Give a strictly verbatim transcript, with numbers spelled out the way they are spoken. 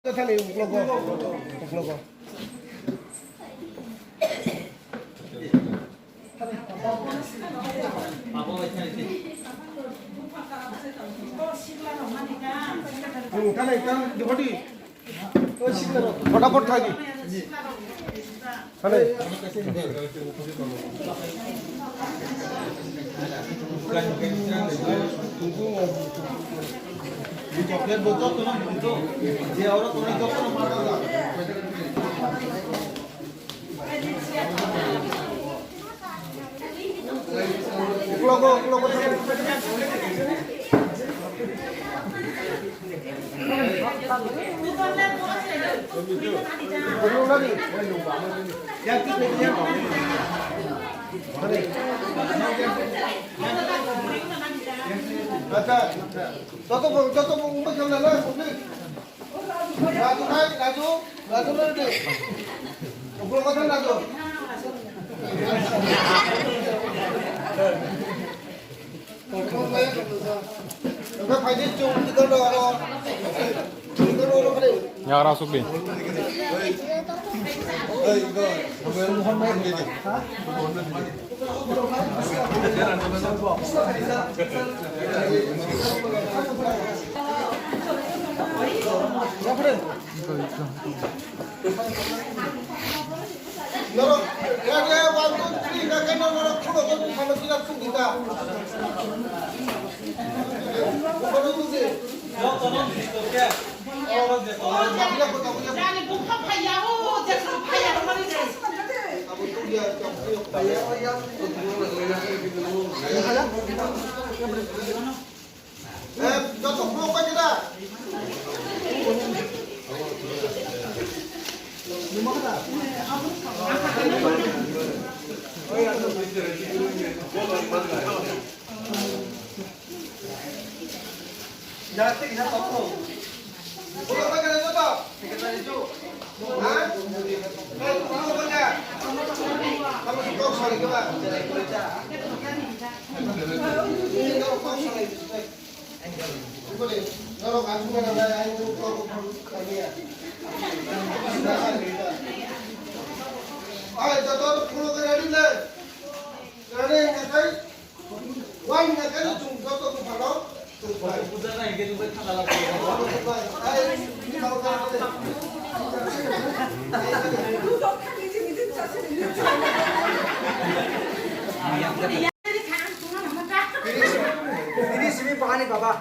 Thani uklogo, uklogo. Hmm, thani, thani, dihodi. Photapot thani. Thani. Uklogo, uklogo. Acha, joto bo, joto bo wngbai khe wngna na, complete. Raju nai, Raju, Raju nai de. Uklo kotha Raju. Oke, phaidi chung, tiga oro. Tiga oro kare. Ya, ora sukdi. Norok, ya, ya, one, two, three, na khe norok, khulok, khulok, khulok, khulok, khulok, khulok. Khulok, khulok. Jani bukha phaiya, o, jesa phaiya, mani jesa. Eh, joto khulok pai da. Ai, joto khulok ready le. Ready, ready. Wai na khe chwng joto buphano chwng pai. Puja na hingke chwng bai thanda laga. Bai, bai. Ai, ni tao tao tao. Ini sini bahani baba.